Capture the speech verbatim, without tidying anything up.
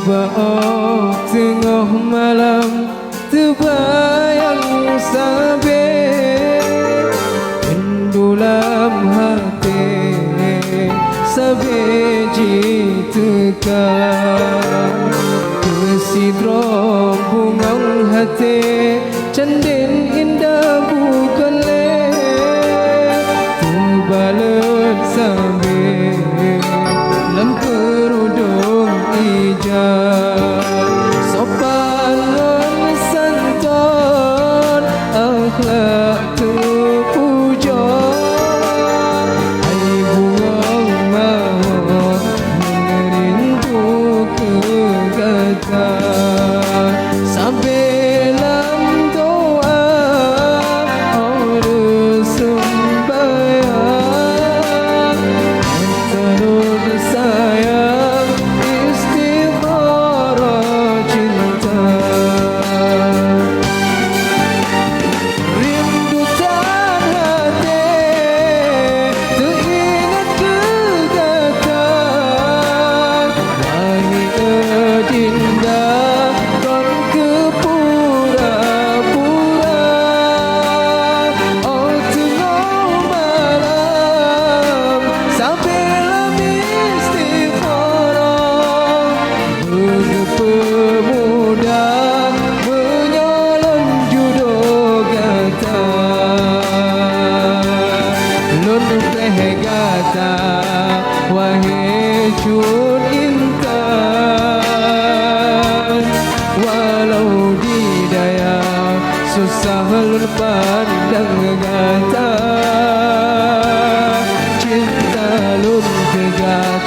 Bak óh teungoh malam teubayang sabe, rindu lam até sabe jiteuka. Keu sidroe bungong até candén indah bukon lé, teubalot sabe lam keurudong ija. Sopan ngon santon, akhlak teupujoe, hai bungong mawöt, ngon rindu keu gata. Sabe lam doa, óh lheueh seumbahyang, turot sayang, istikharah cinta. Rindu tan até teuingat keu gata, wahé dinda kon keu pura-pura. Óh teungoh malam sabe lam istikharah, beugeupeumudah meunyoe lôn judoe gata. Lôn preh gata, wahé cut intan, walau di dayah susah lôn pandang gata. Cinta lôn keu gata